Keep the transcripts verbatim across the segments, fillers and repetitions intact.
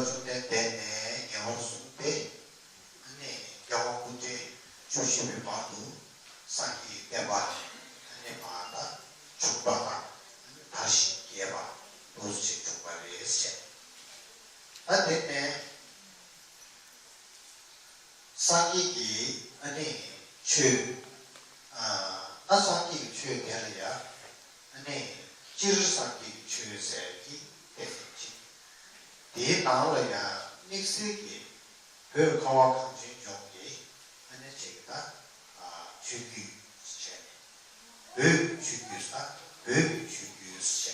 བཅོམ་ལྡན་འདས་ནས་ཉེ་བར་བཟུང་སྟེ། ཨ་ནི་རྒྱལ་བ་སྐུ་ཕྲེང་བཅུ་བཞི་པའི་བར་དུ་སངས་རྒྱས་ཀྱི་བསྟན་པ་ཨ་ནི་མ་དང་བྱུང་བ་དང་ཨ་ནི་དར་ཞིང་རྒྱས་པ་འདུག་ཅེས་བྱུང་བ་རེད་ཟེར། ད་དེ་ནས་སངས་རྒྱས་ཀྱི་ཨ་ནི་ཆོས་ཨ་ད་སངས་རྒྱས་ཀྱི་ཆོས་དེ་ལ་ཡ་ཨ་ནི་སྤྱིར་སངས་རྒྱས་ཀྱི་ཆོས་ཟེར་གྱི་དེ་ཟེར་གྱི་དེའི་ནང་ལ་ཡ་དམིགས་བསལ་གྱི་བོད་ཁ་བ་གངས་ཅན་ལྗོངས་ཀྱི་ཨ་ནི་ཅིག་ད་ཨ་ཆོས་བརྒྱུད་བྱས་ནས་བོད་ཆོས་བརྒྱུད་ས་བོད་ཆོས་བརྒྱུད་བྱས།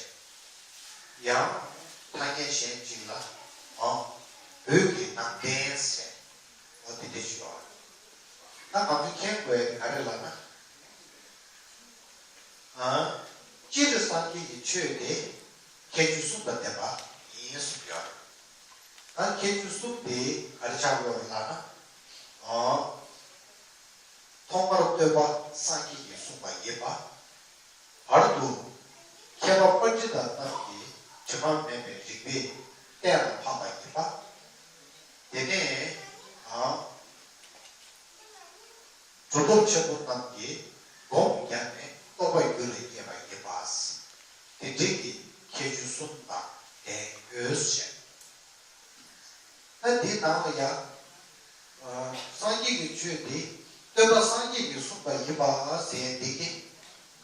ཡང་ཐ་སྙད་གཞན་ཅིག་ལ་ཨ་བོད་ཀྱི་ནང་བསྟན་ཟེར་འོ་དེ་འདྲ་ཞིག་ཡོད་རེད། ད་ང་ཚོས་མཁྱེན་དགོས་ཡ་དེ་ག་རེ་ལབ་ན། ཨ་སྤྱིར་སངས་རྒྱས་ཀྱི་ཆོས་དེ་ཁྱད་ཆོས་གསུམ་དང་ལྡན་པ་ཡིན་གསུངས་ཡོད་རེད། ད་ཁྱད་ཆོས་གསུམ་དེ་ག་རེ་ཆགས་ཡོད་རེད་ལབ་ན། ཨ་ཐོག་མར་སྟོན་པ་སངས་རྒྱས་ཀྱིས་གསུངས་པ་ཡིན་པ། བར་དུ་མཁས་པ་པཎ་ཌི་ཏ་རྣམས་ཀྱིས་དྲི་མ་མེད་པའི་རིགས་པས་གཏན་ལ་ཕབ་པ་ཡིན་པ། དེ་ནས་ཨ་གྲུབ་ཐོབ་ཆེན་པོ་རྣམས་ཀྱིས་སྒོམ་བརྒྱབ་ནས་རྟོགས་པ་རྒྱུད་ལ་སྐྱེས་པ་ཡིན་པ། དེ་འདྲའི་གི་ཁྱད་ཆོས་གསུམ་དང་ལྡན་ཡོད་ཅེས། ད་འདིའི་ནང་ལ་ཡང་། ཨ་སངས་རྒྱས་ཀྱི་ཆོས་འདི་སྟོན་པ་སངས་རྒྱས་ཀྱིས་གསུངས་པ་ཡིན་པ་ཟེར་འདི་གི་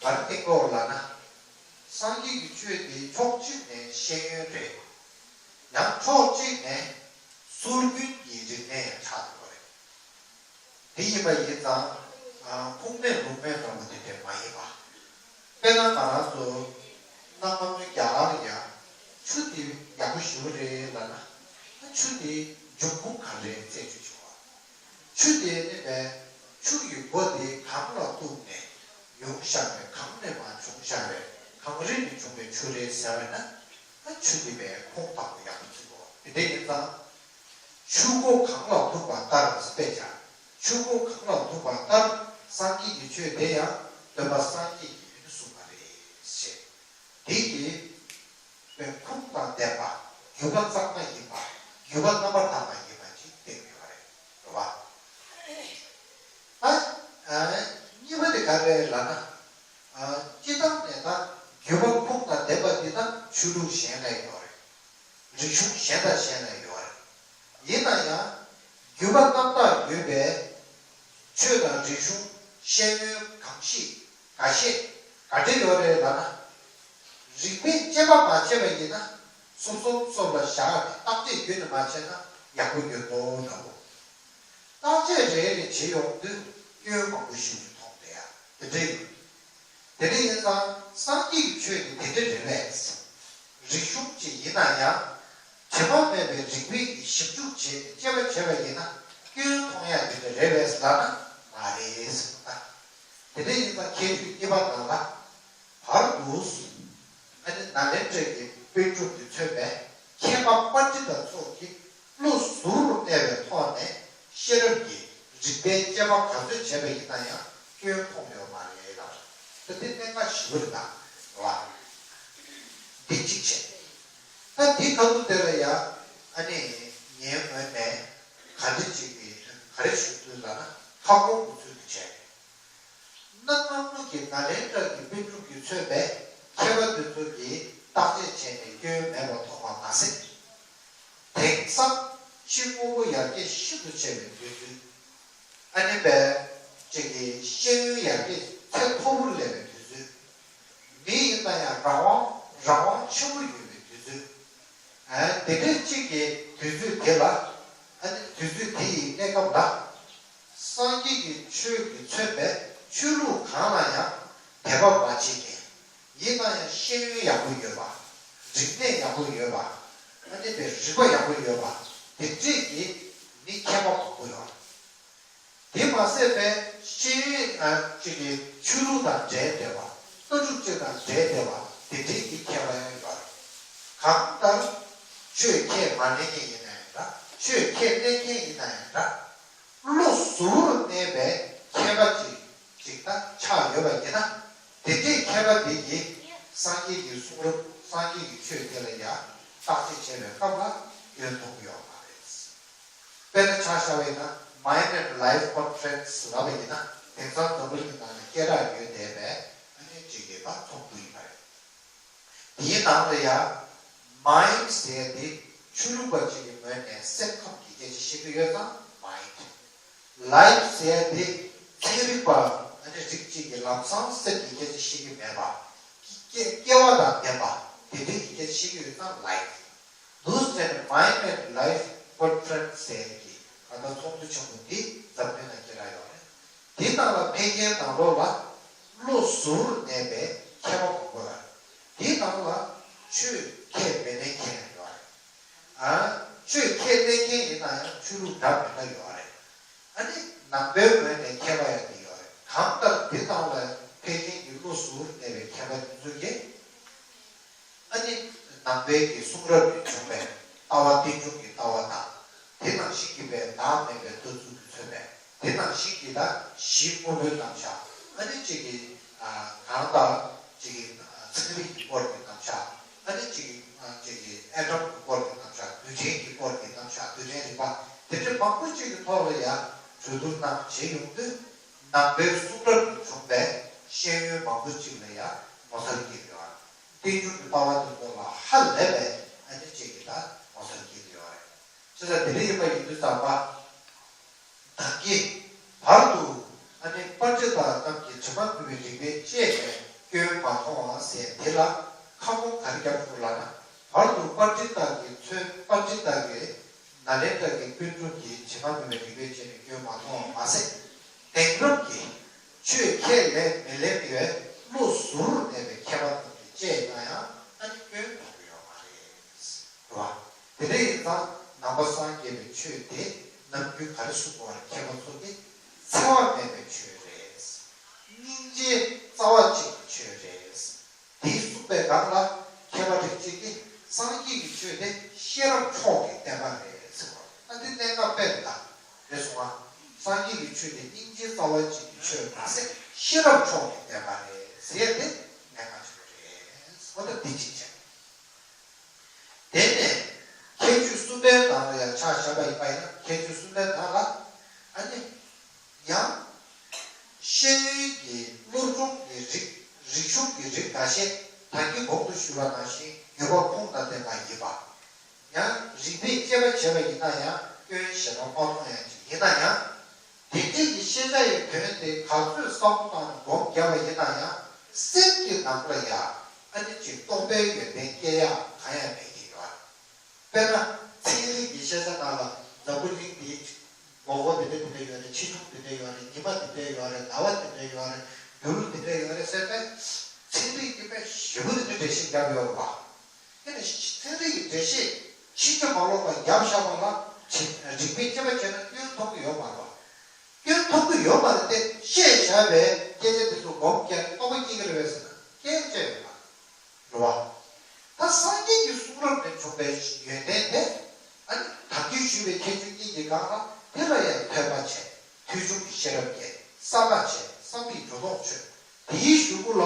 ག་རེ་བསྟན་གྱི་ཡོད་ལབ་ན། སངས་རྒྱས་ཀྱི་ཆོས་འདི་ཕྱོགས་གཅིག་ནས་ཤེས་ཡོན་རེད། ཡང་ཕྱོགས་གཅིག་ནས་སྲོལ་རྒྱུན་གྱི་རིག་གནས་ཡང་ཆགས་ཡོད་རེད། དེ་ཡིན་པ་ཡིན་ཙང་ཁུངས་མེད་ལུང་མེད་འདྲ་བོ་དེ་འདྲ་མ་ཡིན་པ། དཔེར་ན་ང་རང་ཚོ་གནའ་སྔ་མོའི་རྒྱ་གར་ལ་ཡང་ཆུ་དེ་ཡག་པོ་ཞེ་པོ་རེད་ལབ་ན་ཆུ་དེ་འབྱུང་ཁུངས་ག་རེ་རེད་རྩད་གཅོད་བྱེད་དགོས། ཆུ་དེ་ནི་བས་ཆུ་ཡི་མགོ་དེ་གངས་ལ་གཏུགས་ནས་ཡོང་བཞག་པས་གངས་ནས་མར་བྱུང་བཞག་པས་གངས་རི་ནས་བྱུང་བའི་ཆུ་རེད་ཟེར་བས་ན་ཆུ་དེ་བས་ཁུངས་དག་པོ་ཡག་པོ་ཚུད་དགོས། དེ་འདྲ་ཡིན་ཙང་། ཆུ་མགོ་གངས་ལ་ཐུག་པ་ལྟར་དཔེ་བྱ། ཆུ་མགོ་གངས་ལ་ཐུག་པ་ལྟར་སངས་རྒྱས་ཀྱི་ཆོས་དེ་ཡང་སྟོན་པ་སངས་རྒྱས་ཀྱིས་གསུངས་པ་རེད་ཞེས། དེ་ཡི་དཔེ་ཁུངས་དང་ལྡན་པ་རྒྱུད་པ་གཙང་མ་ཡིན་པ་རྒྱུད་པ་རྣམ་པར་དག་པ་ཡིན་པ་ཅིག་བསྟན་ཡོད་པ་རེད། རེད་བ། ད་ཨ་གཉིས་པ་དེ་ག་རེ་ལབ་ན། ཨ་སྤྱིར་བཏང་ནས་ད་རྒྱུད་པ་ཁུངས་དང་ལྡན་པ་འདི་དག་ཆོས་ལུགས་གཞན་ལ་ཡོད་རེད། རིག་གཞུང་གཞན་དང་གཞན་ལ་ཡོད་རེད། ཡིན་ན་ཡང་རྒྱུད་པ་རྣམ་དག་ཡོད་པའི་ཆོས་དང་རིག་གཞུང་ཤེས་ཡོན་གང་ཞིག་འགའ་ཤས་ག་འདྲ་ཡོད་རེད་ལབ་ན། རིགས་པས་དཔྱད་པ་མ་བྱས་པ་ཡིན་ན་སོབ་སོབ་སོབ་ལ་བཞག་ནས་བརྟག་དཔྱད་ཡུན་ནས་མ་བྱས་ན་ཡག་པོ་ཡོད་མདོག་འདྲ་བོ། བརྟག་དཔྱད་རེ་རེ་བྱེད་ཡོང་དུས་སྐྱོན་མང་པོ་ཞིག་མཐོང་བསྡད་ཡ་དེ་འདྲ་ཡོད། དེ་འདྲ་ཡིན་ཙང་སངས་རྒྱས་ཀྱི་ཆོས་དེ་དེ་འདྲ་རེད་པས། རིག་གཞུང་ཅིག་ཡིན་ན་ཡང་དྲི་མ་མེད་པའི་རིགས་པས་ཞིབ་འཇུག་བྱས་དཔྱད་པ་བྱས་པ་ཡིན་ན་སྐྱོན་མཐོང་ཡ་དེ་འདྲ་རེད་པས་ལབ་ན་མ་རེད་ཟེར་བ་ད། དེ་འདྲ་ཡིན་ཙང་ཁྱད་ཆོས་གཉིས་པ་ནང་ལ། བར་དུ། ཨ་ནི་ནཱ་ལེནྡྲ་གི་པཎ་གྲུབ་ཀྱིས་མཚོན་པའི་མཁས་པ་པཎྜི་ཏ་ཚོ་གིས་བློ་གཟུ་བོར་གནས་པའི་ཐོག་ནས་ཤེས་རབ་ཀྱི་རིགས་པའི་དཔྱད་པ་ག་ཚོད་བྱས་པ་ཡིན་ན་ཡང་སྐྱོན་མཐོང་ཡོད་མ་རེད་ལབ། ད་དེ་གནད་འགག་ཞེ་པོ་རེད་ད། རེད་བ། འདི་གཅིག་བྱས། ད་འདི་ཁ་ཐུག་དེ་ལ་ཡང་ཨ་ནི་ངའི་ངོས་ནས་ག་འདྲ་ཅིག་གི་ག་རེ་ཞུ་འདོད་ལབ་ན་ཁ་སྐོང་དགོས་ཚུལ་དུ་བྱས། གནའ་སྔ་མོ་གི་ནཱ་ལེནྡྲ་གི་པཎ་གྲུབ་ཀྱིས་མཚོན་པའི་མཁས་པ་དེ་ཚོ་གིས་བརྟག་དཔྱད་བྱས་ནས་སྐྱོན་མེད་པ་མཐོང་བ་མ་ཟད། དེང་སང་ཕྱི་དངོས་པོ་ཡར་རྒྱས་ཤིན་ཏུ་ཆེ་བའི་དུས་ཚོད། ཨ་ནི་པས་ཅིག་གི་ཤེས་ཡོན་ཡར་རྒྱས་ཚད་མཐོ་པོར་སླེབས་པའི་དུས་ཚོད། མི་ཡིན་ན་ཡང་རང་དབང་རང་དབང་ཆེན་པོ་ཡོད་པའི་དུས་ཚོད། ཨ་དེ་འདྲའི་གཅིག་གི་དུས་ཚོད་དེ་ལ། ཨ་ནི་དུས་ཚོད་དེ་ཡི་གནས་སྐབས་ལ། སངས་རྒྱས་ཀྱི་ཆོས་ཀྱིས་མཚོན་པའི་ཆོས་ལུགས་གང་ལ་ཡང་དད་པ་མ་བྱེད་མཁན། ཡིན་ན་ཡང་ཤེས་ཡོན་ཡག་པོ་ཡོད་པ། རིག་གནས་ཡག་པོ་ཡོད་པ། ཨ་ནི་པའི་རིག་པ་ཡག་པོ་ཡོད་པ། དེ་འདྲས་ཀྱི་མི་མཁས་པ་མང་པོ་ཡོད། དེ་མ་ཟད་པའི་ཤེས་ཡོན་ཨ་ཅིག་གི་ཆོས་ལུགས་དང་འབྲེལ་བསྡད་པ། ལྟ་གྲུབ་ཅིག་དང་འབྲེལ་བསྡད་པ་དེ་འདྲའི་གི་མཁས་པ་ཡང་ཡོད་རེད། གང་ལྟར་ཆོས་ཁས་མ་ལེན་མཁན་ཡིན་ན་ཡང་འདྲ། ཆོས་ཁས་ལེན་མཁན་ཡིན་ན་ཡང་འདྲ། བློ་གཟུ་བོར་གནས་པའི་མཁས་པ་ཅིག་ཅིག་ད་ཆགས་ཡོད་པ་ཡིན་ན། དེ་འདྲའི་མཁས་པ་དེ་ཡིས་སངས་རྒྱས་ཀྱི་གསུང་རབ་སངས་རྒྱས་ཀྱི་ཆོས་དེ་ལ་ཡང་བརྟག་དཔྱད་བྱས་པའི་སྐབས་ལ་སྐྱོན་མཐོང་གི་ཡོད། ཆ་བཞག་པ་ཡིན་ན་Mind and Life Conference ལབ་པ་ཡིན་ན་དེང་སང་འཛམ་བུ་གླིང་གི་ནང་ལ་སྐད་གྲགས་ཡོད་བསྡད་པའི་ཨ་ནི་གཅིག་གི་ད་ཚོགས་འདུ་ཡིན་པ་རེད། དེའི་ནང་ལ་ཡང་Mind ཟེར་ཡ་དེ་ཆོས་ལུགས་པ་གཅིག་གི་ངོས་ནས་སེམས་ཁམས་ཀྱི་སྐད་ཆ་བཤད་ཀྱི་ཡོད་ཙང་Mind། Life ཟེར་ཡ་དེ་ཚན་རིག་པ་ཨ་ནི་རིགས་གཅིག་གི་ལམ་སང་སེམས་ཀྱི་སྐད་ཆ་བཤད་ཀྱི་མེད་པ། སྐྱེ་སྐྱེ་བ་དང་ལྡན་པ་དེ་འདྲའི་སྐད་ཆ་བཤད་ཀྱི་ཡོད་ཙང་Life། འདུག་ཟེར་ནས་Mind and Life Conference ཟེར་གྱི་ད་ལྟ་ཚོགས་འདུ་ཆེན་པོ་འདི་འཛམ་བུ་གླིང་ལ་སྐད་གྲགས་ཡོད་རེད། དེའི་ནང་ལ་ཕེབས་མཁན་ནང་ལོགས་ལ་བློ་གཟུར་གནས་པའི་མཁས་པ་མང་པོ་ཡོད་རེད། དེའི་ནང་ལ་ཆོས་ཁས་མི་ལེན་མཁན་ཡང་ཡོད་རེད། ཨ། ཆོས་ཁས་ལེན་མཁན་ཡིན་ན་ཡང་ཆོས་ལུགས་འདྲ་མི་འདྲ་ཡོད་རེད། ཨ་ནི་ནང་པའི་ངོས་ནས་མཁས་པ་ཡང་དེ་ཡོད་རེད། གང་ལྟར་འདི་ནང་ལ་ཕེབས་མཁན་གྱི་བློ་གཟུར་གནས་པའི་མཁས་པ་དེ་ཚོ་གིས། ཨ་ནི་ནང་པའི་གི་གསུང་རབ་ནས་བྱུང་བའི་ལྟ་བ་རྟེན་འབྱུང་གི་ལྟ་བ་དང་། དེ་ནང་བཞིན་གྱི་བའི་བདག་མེད་པའི་ལྟ་ཚུལ་གྱིས་མཚོན་པའི་དེ་ནང་བཞིན་གྱི་ད་གཞི་དངོས་པོའི་རྣམ་གཞག་ཨ་ནི་གཅིག་གི་ཨ་གང་ལྟར་གཅིག་གི་ཚན་རིག་གི་སྐོར་གྱི་རྣམ་གཞག་ཨ་ནི་གཅིག་གི་ཨ་གཅིག་གི་ཨེ་ཊམ་གྱི་སྐོར་གྱི་རྣམ་གཞག་རྡུལ་ཕྲན་གྱི་སྐོར་གྱི་རྣམ་གཞག་རྡུལ་ཕྲན་རིག་པ་དེ་འདྲ་མང་པོ་གཅིག་གི་ཐོག་ལ་ཡང་གྲོས་བསྡུར་གནང་བྱེད་ཡོང་དུས་ནང་པའི་གསུང་རབ་ནས་བྱུང་བའི་ཤེས་ཡོན་མང་པོ་གཅིག་ལ་ཡང་ངོ་མཚར་སྐྱེས་ཡོད། རྟེན་འབྱུང་གི་ལྟ་བ་དེ་ཚོ་ལ་ཧ་ལས་པའི་ཨ་ནི་གཅིག་གི་ད་ངོ་མཚར་སྐྱེས་ཡོད་རེད། བྱས་ཙང་དེ་འདྲ་ཡིན་པ་ཡིན་དུས་ཙམ་པ། བདག་གིས་བར་དུ་ཨ་ནི་པཎ་ཌི་ཏ་རྣམས་ཀྱི་དྲི་མ་མེད་པའི་རིགས་པས་དཔྱད་ནས་སྐྱོན་མ་མཐོང་བ་ཟེར་དེ་ལ་ཁ་སྐོང་ག་རེ་བརྒྱབ་འདུག་ལབ་ན། བར་དུ་པཎ་ཌི་ཏ་གིས་མཚོན་པཎ་ཌི་ཏ་གིས་ནཱ་ལེནྡྲ་གི་དཔོན་སློབ་ཀྱི་དྲི་མ་མེད་པའི་རིགས་པས་དཔྱད་ནས་སྐྱོན་མ་མཐོང་བ་མ་ཟད། དེང་རབས་ཀྱི་ཆོས་ཁས་ལེན་མི་ལེན་པའི་བློ་གཟུར་གནས་པའི་མཁས་པ་རྣམས་ཀྱིས་དཔྱད་ན་ཡང་ཨ་ནི་སྐྱོན་མཐོང་གི་ཡོད་མ་རེད། རེད་བ། དེ་འདྲ་ཡིན་ཙང་ནང་པ་སངས་རྒྱས་པའི་ཆོས་དེ་ནམ་རྒྱུན་ག་རེ་གསུངས་པ་རེད། མཁས་པ་ཚོ་གིས་འཚེ་བ་མེད་པའི་ཆོས་རེད། སྙིང་རྗེའི་རྩ་བ་གཅིག་གི་ཆོས་རེད། དེ་གསུངས་པའི་སྒང་ལ་མཁས་པ་རིགས་གཅིག་གིས་སངས་རྒྱས་ཀྱི་ཆོས་དེ་ཤེས་རབ་མཆོག་གི་བསྟན་པ་རེད་ཟེར་བ། ཨ་འདི་གནད་འགག་དཔེ་རེད་ད། རེད་སོང་ང་། སངས་རྒྱས་ཀྱི་ཆོས་དེ་སྙིང་རྗེའི་རྩ་བ་གཅིག་གི་ཆོས་མ་ཟད་ཤེས་རབ་མཆོག་གི་བསྟན་པ་རེད་ཟེར་ཡ་དེ་གནད་འགག་ཆེན་པོ་རེད། འོ་ད་འདི་གཅིག་བྱས། དེ་ནས་ཁྱད་ཆོས་གསུམ་པའི་ནང་ལ་ཡང་ཆ་བཞག་པ་ཡིན་པ་ཡིན་ན། ཁྱད་ཆོས་གསུམ་པའི་ནང་ལ་ཨ་ནི་ཡང་ཤེས་ཡོན་གྱི་བློ་སྦྱོང་གི་རིགས། རིག་གཞུང་གི་རིགས་འགའ་ཤས་ད་གིན་གོང་དུ་ཞུས་པ་ནང་བཞིན་ཡོད་པ་ཁུངས་དང་ལྡན་པ་ཡིན་པ། ཡང་རིགས་པས་དཔྱད་པ་བྱས་པ་ཡིན་ན་ཡང་སྐྱོན་ཞེ་དྲག་མ་མཐོང་ཡང་ཅིག་ཡིན་ན་ཡང་། དེ་འདྲའི་གི་ཤེས་བྱ་ཡི་དོན་དེ་ག་ཚོད་བསམ་བློ་བཏང་ནས་སྒོམ་བརྒྱབ་པ་ཡིན་ན་ཡང་སེམས་ཀྱི་ནང་ལ་ཡང་ཨ་ནི་ཅིག་རྟོག་པའི་ཡོན་ཏན་སྐྱེ་ཡག་གང་ཡང་མེད་ཀྱི་ཡོད་རེད། དཔེར་ན་ཚན་རིག་གི་ཤེས་བྱ་ནང་ལ་འཛམ་བུ་གླིང་འདིའི་མགོ་སྐོར་འདི་འདྲ་འདི་འདྲ་ཡོད་རེད། ཆེ་ཆུང་འདི་འདྲ་ཡོད་རེད། ཉི་མ་འདི་འདྲ་ཡོད་རེད། ཟླ་བ་འདི་འདྲ་ཡོད་རེད། འགྱུར་འདི་འདྲ་ཡོད་རེད་ཟེར་ཏེ་ཚན་རིག་གི་དཔེ་ཞེ་པོ་འདི་འདྲ་འགྲེལ་བཤད་བརྒྱབ་ཡོད་རེད་པ། དེ་ནི་ཚན་རིག་གི་འགྲེལ་བཤད་ཕྱིན་ཅི་མ་ལོག་པ་བརྒྱབ་བཞག་པ་ལ་རིགས་པས་དཔྱད་པ་བྱས་ན་སྐྱོན་མཐོང་གི་ཡོད་མ་རེད་པ། སྐྱོན་མཐོང་གི་ཡོད་མ་རེད་དེ། བཤད་བཞག་པའི་སྐད་ཆ་དེ་ཚོ་སྒོམ་བརྒྱབ་ནས་རྟོགས་པ་སྐྱེ་གི་རེད་པས་ཟེར་ན་སྐྱེ་ཡ་ཡོད་མ་རེད། རེད་བ། ད་སངས་རྒྱས་ཀྱི་གསུང་རབ་ནས་བྱུང་བའི་ཡོན་ཏན་དེ། ཨ་ནི་ད་གིན་ཞུས་པའི་ཁྱད་ཆོས་གཉིས་ཀྱི་སྒང་ལ་དེ་ལ་ཡང་ཐོས་པ་བྱས། ཐོས་བྱུང་གི་ཤེས་རབ་སྐྱེས། བསམ་པ་བྱས། བསམ་པས་སྒྲོ་འདོགས་ཆོད། དེའི་གཞུག་གུ་ལ་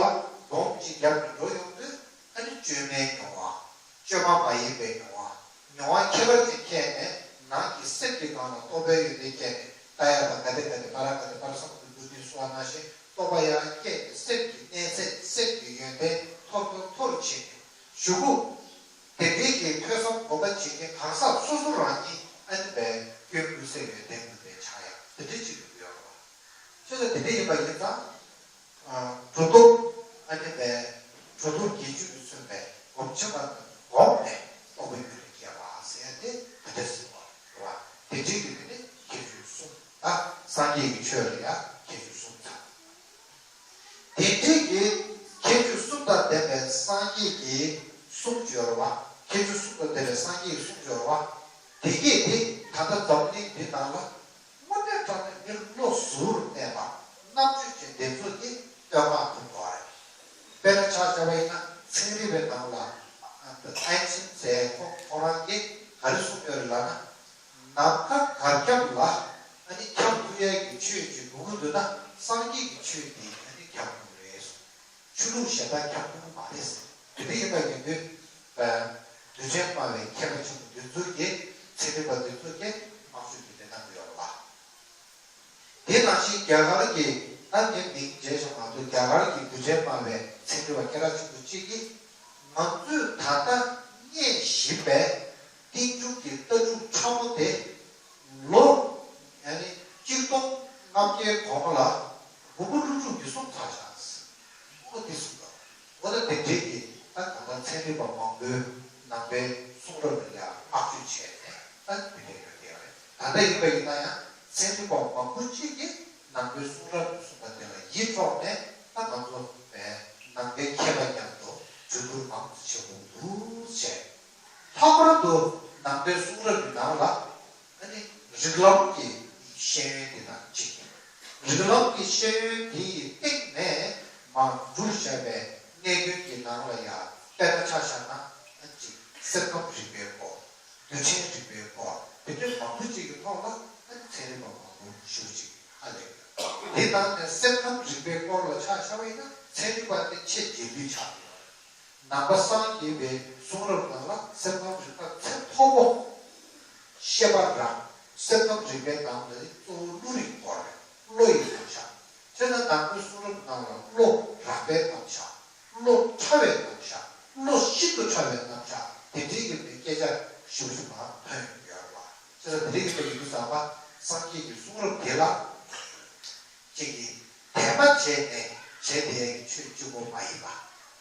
སྒོམ་གཅིག་བརྒྱབ་ནས་འགྲོ་ཡོང་དུས་ཨ་ནི་བཅོས་མའི་མྱོང་བ། བཅོས་མ་མ་ཡིན་པའི་མྱོང་བ། མྱོང་བ་ཁྱད་པར་ཅན་སྐྱེས་ནས་ནང་གི་སེམས་ཀྱི་སྒང་ལ་རྟོག་པའི་ཡོན་ཏན་སྐྱེས་ནས་ལྟ་ཡག་པ་ག་དེ་ག་དེ་པ་ར་ག་དེ་པ་ར་སོགས་ཀྱི་འགུལ་དུས་སུ་བ་ནང་བཞིན་རྟོག་པ་ཡང་སྐྱེས་ནས་སེམས་ཀྱི་གནས་ཚད་སེམས་ཀྱི་ཡོན་ཏན་མཐོ་རུ་མཐོ་རུ་ཕྱིན་ནས་གཞུག་གུ། དེ་འདྲའི་གི་ཐོས་བསམ་སྒོམ་པ་བྱེད་མཁན་གང་ཟག་སོ་སོ་རང་ཉིད་ཨ་ནི་བའི་སྐྱོན་ཀུན་ཟད་ཡོན་ཏན་ཀུན་ལྡན་ཆགས་ཡག་དེ་འདྲའི་ཅིག་ཡོང་གི་ཡོད་རེད་བ། ཅེས་དེ་འདྲ་ཡིན་པ་ཡིན་ཙང་། གྲུབ་ཐོབ་ཨ་ནི་བའི་གྲུབ་ཐོབ་བརྒྱད་ཅུ་གིས་མཚོན་པའི་སྒོམ་ཆེན་པ་རྣམས་སྒོམ་ནས་རྟོགས་པའི་རྒྱུད་ལ་སྐྱེ་བ་ཟེར་ཡ་དེ་དེ་འདྲ་ཟེར་བ་རེད་བ། དེ་འདྲའི་གི་དེ་ནི་ཁྱད་ཆོས་གསུམ། ད་སངས་རྒྱས་ཀྱི་ཆོས་ལ་ཡང་ཁྱད་ཆོས་གསུམ་ཚང་། དེ་འདྲའི་གི་ཁྱད་ཆོས་གསུམ་དང་ལྡན་པའི་སངས་རྒྱས་ཀྱི་གསུང་བརྗོད་རེད་བ། ཁྱད་ཆོས་གསུམ་དང་ལྡན་པའི་སངས་རྒྱས་ཀྱི་གསུང་བརྗོད་རེད་བ། དེ་གས་དེ་ད་ལྟ་འཛམ་གླིང་འདི་ནང་ལ་དངོས་གནས་དྲང་གནས་མི་བློ་གཟུར་གནས་པ་རྣམ་དཔྱོད་ཅན་དེ་ཚོ་གིས་བསྟོད་བསྔགས་ཕུལ་དགོས་རེད། དཔེར་ན་ཆ་བཞག་པ་ཡིན་ན་ཚན་རིག་པའི་ནང་ལ་ཨན་ཅིན་ཟེར་ཁོ་ཁོ་རང་གིས་ག་རེ་གསུངས་ཡོད་རེད་ལབ་ན། ནམ་མཁའ་གར་ཁྱབ་ལ་ཨ་ནི་ཁྱབ་ཐུབ་ཡས་ཀྱི་ཆོས་ཅིག་དགོས་ཀྱི་འདུག་ན་སངས་རྒྱས་ཀྱི་ཆོས་འདིས་ཨ་ནི་ཁྱབ་ཐུབ་རེད་གསུངས། ཆོས་ལུགས་གཞན་དག་ཁྱབ་ཐུབ་མ་རེད་ཟེར། དེ་འདྲ་ཡིན་པ་ཡིན་དུས། རྡུལ་ཕྲན་སྨྲ་བའི་མཁས་པ་ཆེན་པོ་འདི་ཚོ་གིས་ཚན་རིག་པ་འདི་ཚོ་གིས་དམག་ཤུགས་ཀྱི་ལས་གནང་གི་ཡོད། རྒྱ་གར་གྱི་ད་ངས་མིང་བརྗེད་སོང་མ་གཏོགས། རྒྱ་གར་གྱི་རྡུལ་ཕྲན་སྨྲ་བའི་ཚན་རིག་པ་སྐད་གྲགས་ཆེན་པོ་གཅིག་གིས། ང་ཚོས་ད་ལྟ་རྙེད་བཞིན་པའི་རྟེན་འབྱུང་གི་ལྟ་གྲུབ་ཕྲ་མོ་དེ་ལོ་ཡ་ནི་གཅིག་སྟོང་ལྔ་བརྒྱའི་གོང་ལ་མགོན་པོ་ཀླུ་སྒྲུབ་ཀྱིས་གསུངས་ཚར་བཞག་ཟེར། འོ་དེ་གསུངས་པ། འོ་ད་དེ་འདྲའི་གི་ད་གང་ལྟར་ཚན་རིག་པ་མང་པོས་ནང་པའི་གསུང་རབ་ལ་ཡང་བསྔགས་བརྗོད་བྱས་ནས་ད་དེ་འདྲ་ཡོད་དེ་ཡོད་རེད། ད་ལྟ་ཡིན་པ་ཡིན་ན་ཡང་ཚན་རིག་པ་མང་པོ་གཅིག་གིས་ནང་པའི་གསུང་རབ་ཀྱི་གསུང་པ་དེ་ལ་ཡིད་འཕྲོག་ནས། ད་ང་ཚོ་བས་ནང་པའི་མཁས་པ་མཉམ་དུ་གྲོས་བསྡུར་མང་དུ་བྱེད་དགོས་འདུག་ཟེར། ལྷག་པར་དུ་ནང་པའི་གསུང་རབ་ཀྱི་ནང་ལ་ཨ་ནི་རིགས་ལམ་གྱི་ཤེས་ཡོན་དེ་དང་གཅིག་རིགས་ལམ་གྱི་ཤེས་ཡོན་དེ་ཡི་སྟེང་ནས་མར་བསྒྲུབས་བཞག་པའི་གནད་དོན་གྱི་ནང་ལ་ཡང་དཔེར་ན་ཆ་བཞག་ན། ཨ་ཅིག་སེམས་ཁམས་རིག་པའི་སྐོར། རྡུལ་ཕྲན་རིག་པའི་སྐོར། དེ་འདྲའི་མང་པོ་ཅིག་གི་ཐོག་ལ་ཨ་ནི་ཚན་རིག་པ་མང་པོ་ཞེ་པོ་ཅིག་ཧ་ལས་ཡོད། དེ་ནང་ནས་སེམས་ཁམས་རིག་པའི་སྐོར་ལ་ཆ་བཞག་པ་ཡིན་ན། ཚན་རིག་པ་དེ་ཆེས་རྗེས་ལུས་ཆགས་ཡོད། ནང་པ་སངས་རྒྱས་པའི་གསུང་རབ་ནང་ལ་སེམས་ཁམས་རིག་པ་ཚད་མཐོ་པོ། ཤེས་པ་རང་། སེམས་ཁམས་རིག་པའི་ནང་ལ་གཙོ་བོ་བློ་རིག་སྐོར་རེད། བློ་ཡི་རྣམ་གཞག་བྱས་ན་ནང་པའི་གསུང་རབ་ནང་ལ་བློ་རགས་པའི་རྣམ་གཞག་བློ་ཕྲ་བའི་རྣམ་གཞག་བློ་ཤིན་ཏུ་ཕྲ་བའི་རྣམ་གཞག་དེ་འདྲའི་གི་མི་སྐད་ཆ་ཞུ་ཞུ་མ་ཐོན་ཡོད་པ། བྱས་ཙང་དེ་རིང་གི་ཡིན་དུས་ཙམ་པ་སངས་རྒྱས་ཀྱི་གསུང་རབ་དེ་ལ་ཅིག་གིས་དད་པ་བྱས་ནས་བྱས་བསྡད་ཡག་གི་ཆོས་གཅིག་པོ་མ་ཡིན་པ།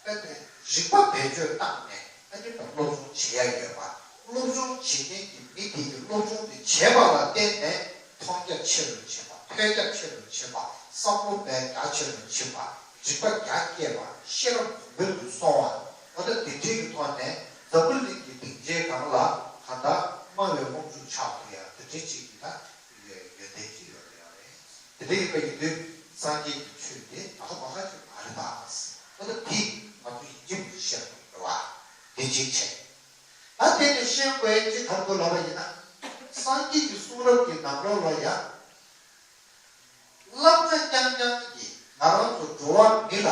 ཨ་ནི་རིག་པ་བེད་སྤྱོད་བཏང་ནས་ཨ་ནི་སློབ་སྦྱོང་བྱེད་ཡ་ཡོད་པ། སློབ་སྦྱོང་བྱེད་མཁན་གྱི་མི་དེ་གིས་སློབ་སྦྱོང་དེ་བྱས་པ་ལ་བརྟེན་ནས་མཐོང་རྒྱ་ཆེ་རུ་ཕྱིན་པ། ཐོས་རྒྱ་ཆེ་རུ་ཕྱིན་པ། བསམ་བློ་བས་རྒྱ་ཆེ་རུ་ཕྱིན་པ། རིག་པ་རྒྱ་བསྐྱེད་པ། ཤེས་རབ་གོང་འཕེལ་དུ་སོང་བ། འོ་ད་དེ་འདྲའི་གི་ཐོག་ནས་འཛམ་བུ་གླིང་གི་སྡིངས་ཆའི་སྒང་ལ་གང་ལྟར་སྨྲ་བའི་དབང་ཕྱུག་ཆགས་ཐུབ་ཡ་དེ་འདྲའི་ཅིག་གི་ད་ཡོན་ཏན་ཅིག་ཡོད་རེད། ཡོད་རེད། དེ་འདྲ་ཡིན་པ་ཡིན་དུས་སངས་རྒྱས་ཀྱི་ཆོས་དེ་ད་ག་མ་ག་ཆོས་མ་རེད་ད། འོ་ད་དེ་ང་ཚོ་ཡིན་གཅིག་མིན་གཅིག་བཤད་དགོས་རེད་བ། དེ་གཅིག་བྱས། ད་དེ་ནས་ཤེས་དགོས་ཅིག་ག་རེ་འདུག་ལབ་པ་ཡིན་ན། སངས་རྒྱས་ཀྱི་གསུང་རབ་ཀྱི་ནང་ལོགས་ལ་ཡང་བསླབ་བྱ་རྐྱང་རྐྱང་གིས་ང་རང་ཚོ་འགྲོ་བ་མི་ལ་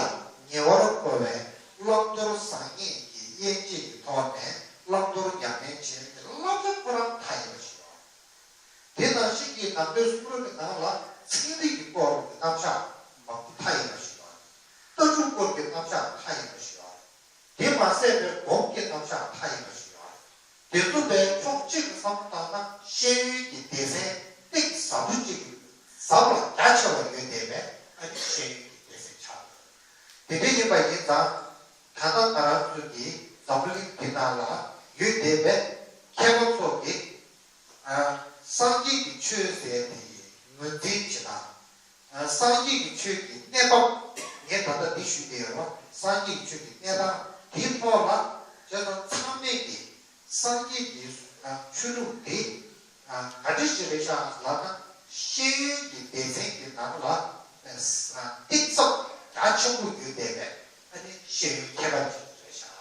ཉེ་བར་མཁོ་བའི་བླང་དོར་བཟང་ངན་གྱི་དབྱེ་འབྱེད་ཀྱི་ཐོག་ནས་བླང་དོར་ཉམས་ལེན་བྱེད་ཡག་གི་བསླབ་བྱ་ཁོ་རང་མཐའ་ཡས་པ་ཞིག་ཡོད། དེ་ནང་བཞིན་གྱི་ནང་པའི་གསུང་རབ་ཀྱི་ནང་ལ་ཚན་རིག་གི་སྐོར་གྱི་རྣམ་གཞག་མང་པོ་མཐའ་ཡས་པ་ཞིག་ཡོད། ལྟ་གྲུབ་སྐོར་གྱི་རྣམ་གཞག་མཐའ་ཡས་པ་ཞིག་ཡོད། དེ་མ་ཟད་པའི་སྒོམ་གྱི་རྣམ་གཞག་མཐའ་ཡས་པ་ཞིག་ཡོད། དེ་ཚོ་བས་ཕྱོགས་གཅིག་ཏུ་བསམ་བློ་བཏང་ན་ཤེས་ཡོན་གྱི་སྡེ་ཚན་གཏིང་ཟབ་པོ་གཅིག་གི་ཟབ་ལ་རྒྱ་ཆེ་བ་ཡོད་བསྡད་པས་ཨ་ནི་ཤེས་ཡོན་གྱི་སྡེ་ཚན་ཆགས་ཡོད། དེ་འདྲ་ཡིན་པ་ཡིན་ཙང་། ད་ལྟ་ང་རང་ཚོ་གི་འཛམ་བུ་གླིང་འདི་ནང་ལ་ཡོད་བསྡད་པའི་མཁས་པ་ཚོ་གིས་ཨ་སངས་རྒྱས་ཀྱི་ཆོས་ཟེར་དེ་ངོས་འཛིན་བྱེད་སྟངས། ཨ་སངས་རྒྱས་ཀྱི་ཆོས་ཀྱི་གནས་བབ། ངས་ད་ལྟ་འདི་ཞུས་བསྡད་ཡོད་རེད་བ། སངས་རྒྱས་ཀྱི་ཆོས་ཀྱི་གནས་སྟངས་དེའི་ཐོག་ལ་བྱས་ཙང་ཚང་མས་ཀྱིས་སངས་རྒྱས་ཀྱི་ཨ་ཆོས་ལུགས་དེ་ཨ་ག་འདྲ་ཞིག་རེད་ཤག་ལབ་ན། ཤེས་ཡོན་གྱི་སྡེ་ཚན་གྱི་ནང་ལ་ཨ་གཏིང་ཟབ་རྒྱ་ཆེན་པོ་ཡོད་བསྡད་པའི་ཨ་ནི་ཤེས་ཡོན་མཁས་པ་ཅིག་རེད་ཤག།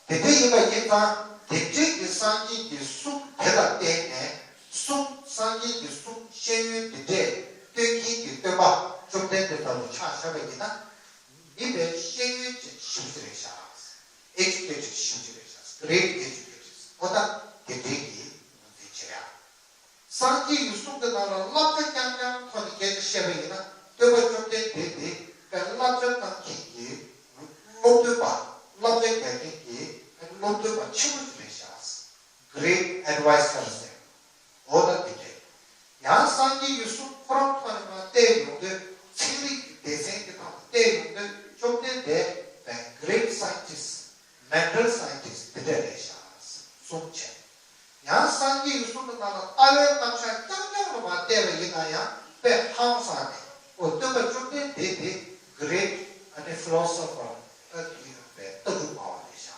དེ་འདྲ་ཡིན་པ་ཡིན་ཙང་། དེ་འདྲའི་གི་སངས་རྒྱས་ཀྱི་གསུང་དེ་ལ་བརྟེན་ནས་གསུང་། སངས་རྒྱས་ཀྱི་གསུང་ཤེས་ཡོན་དེ་འདྲས་སྟོན་མཁན་གྱི་སྟོན་པ་བཅོམ་ལྡན་འདས་ལྟ་བུ་ཆ་བཞག་པ་ཡིན་ན། མི་དཔེ་ཤེས་ཡོན་ཅན་ཞེ་པོ་ཅིག་རེད་ཤག། ཨེ་ཇུ་ཀེ་ཊེཌ་ཞེ་པོ་ཅིག་རེད་ཤག། གྷི་རེཊ་ཨེ་ཇུ་ཀེ་ཊེཌ། འོ་ད་དེ་འདྲའི་གི་ངོས་འཛིན་བྱེད་ཡ། སངས་རྒྱས་ཀྱི་གསུང་གི་ནང་ལ་བསླབ་བྱ་རྐྱང་རྐྱང་ཐོག་ནས་སྐད་ཆ་བཤད་པ་ཡིན་ན། སྟོན་པ་བཅོམ་ལྡན་འདས་དེ་དཔེ་བསླབ་བྱ་གཏང་མཁན་གྱི་སློབ་སྟོན་པ། བསླབ་བྱ་རྒྱག་མཁན་གྱི་སློབ་སྟོན་པ་ཆེན་པོ་ཞིག་རེད་ཤག། གྷི་རེཊ་ཨེཌ་ཝའི་ཛར་ཟེར། འོ་ད་དེ་འདྲས། ཡང་སངས་རྒྱས་ཀྱི་གསུང་ཁོ་རང་ཐོག་ནས་མར་བལྟས་ཡོང་དུས། ཚན་རིག་གི་སྡེ་ཚན་གྱི་ཐོག་ནས་བལྟས་ཡོང་དུས། བཅོམ་ལྡན་འདས་དཔེ་གྷི་རེཊ་སའེན་ཊིསི། མེན་ཊལ་སའེན་ཊིསི་དེ་འདྲ་རེད་ཤག་གསུངས་བྱས། ཡང་སངས་རྒྱས་ཀྱི་གསུང་གི་ནང་ལ་ལྟ་བའི་རྣམ་གཞག་རྐྱང་རྐྱང་ལ་མར་བལྟས་པ་ཡིན་ན་ཡང་དཔེ་ཧང་སངས་ནས། འོ་སྟོན་པ་བཅོམ་ལྡན་འདས་དེ་གྷི་རེཊ་ཨ་ནི་ཕི་ལོ་སོ་ཕར་ཨ་ནི་ཡིན་པའི་ལྟ་གྲུབ་སྨྲ་བ་རེད་ཤག།